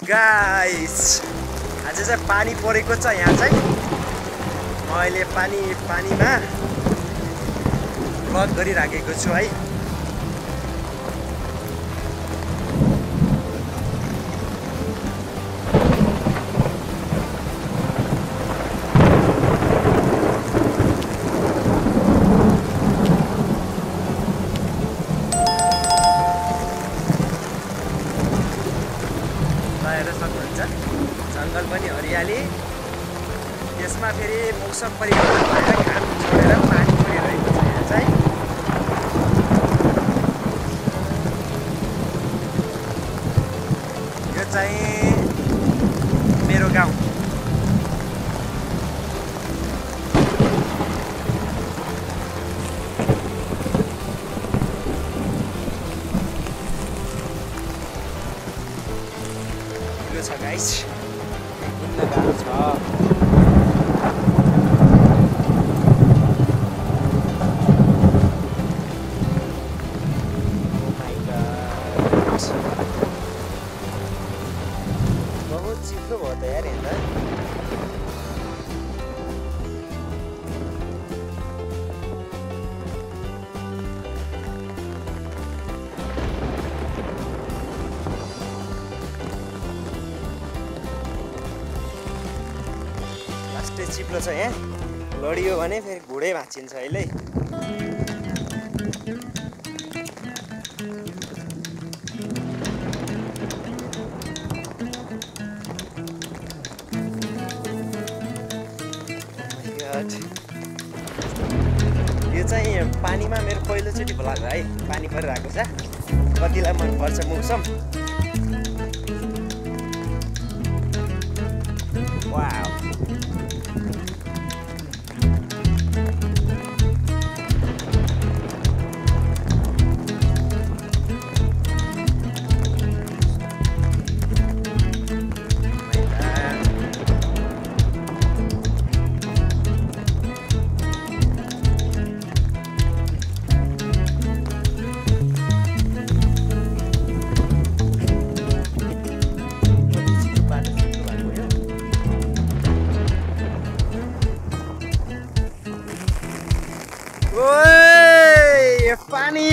Guys आज चाहिँ पानी परेको छ यहाँ चाहिँ म अहिले पानीमा ब्लग गरिराखेको छु है। जंगल पनि हरियाली, त्यसमा फेरि मौसम परिवर्तन भएर घाम छोडेर पानी परिरहेको छ यहाँ चाहिँ। यो चाहिँ मेरो गाउँ। यो छ गाइस, घुम्न गाह्रो छ। बहुत चिप्लो भयो त यार यहाँ त। लास्टै चिप्लो छ यहाँ, लडियो भने फेरि घुडै भाँचिन्छ अहिले। यो चाहिँ पानीमा मेरो पहिलोचोटि भ्लग है, पानी परिरहेको छ। कतिलाई मन पर्छ मौसम। वाउ ओए पानी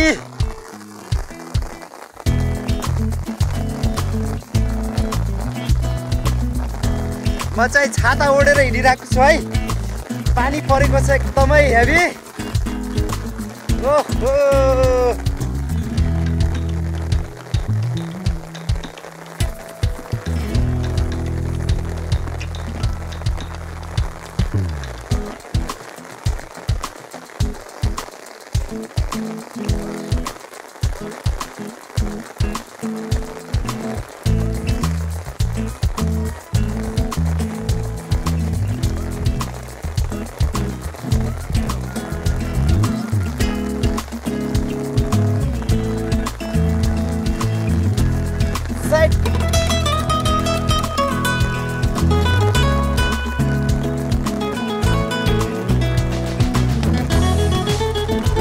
म चाहिँ छाता ओढेर हिँडिरहेको छु है। पानी परेको छ एकदमै हेभी। ओहो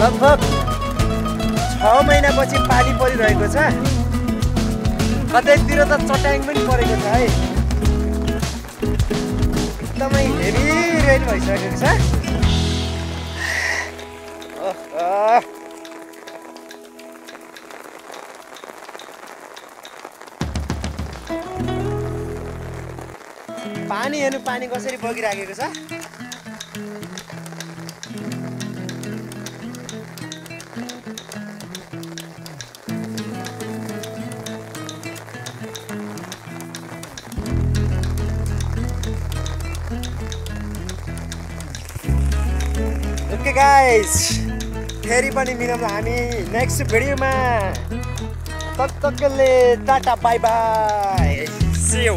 लगभग 6 महिनापछि पानी परिरहेको छ। कतैतिर त चट्याङ पनि परेको छ है। एकदमै हेभी रेन भइसकेको छ। पानी हेर्नु, पानी कसरी बगिराखेको छ। ओके गाइस, फेरि पनि मिलौँ हामी नेक्स्ट भिडियोमा। तब तकले tata bye bye, see you.